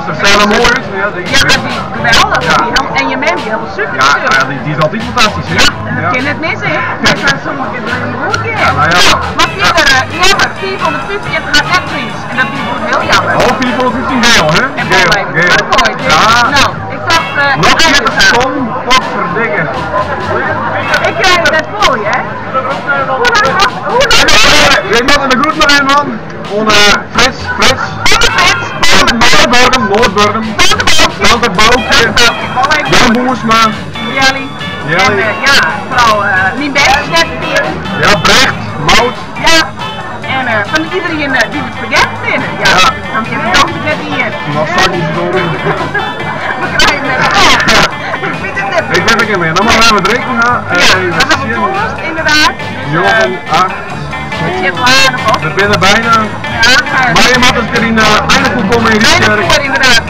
Ze zijn er mooi uit. Ja, Ja, dat is geweldig. Ja. Die helemaal- En je mem die helemaal super Ja, natuurlijk. ja, die, die is altijd fantastisch, hè? Ja, en dat kan het missen, hè? Dat kan sommige kinderen helemaal goed in. Ja, nou ja. Maar verder, jammer, 445 gaat net mis. En dat is heel jammer. Oh, 415 geel, hè? En Geel, wel even geel. teruggooid, hè? Ja. Nou, ik dacht... Nog ik ga 40 even seconden, potverdikke. Ik krijg het net vol, hè? Hoe lang nog? Hoe lang nog? Ik moet in de groet nog een man. On, Frits, Frits. Frits. Noordburgum, Noordburgum. Tante Boukje. Jan Boersma. Jelly. Jelly. En ja, vooral mijn best is net weer. Ja, Brecht, Mout. Ja. En van iedereen die het vergeten vinden. Ja. Ja. Dan is het toch net hier. Nog zakjes door. We krijgen het net. Ik vind het net. Ik weet het niet meer. Dan maar even drinken gaan. Ja, Even we hebben zien. toerst inderdaad. Dus, 9, 8, het zit aardig op. We binnen bijna. Ja, Maar je moet eens een keer in uh, Eindhoven komen in Bijna Rietkerk. voor inderdaad.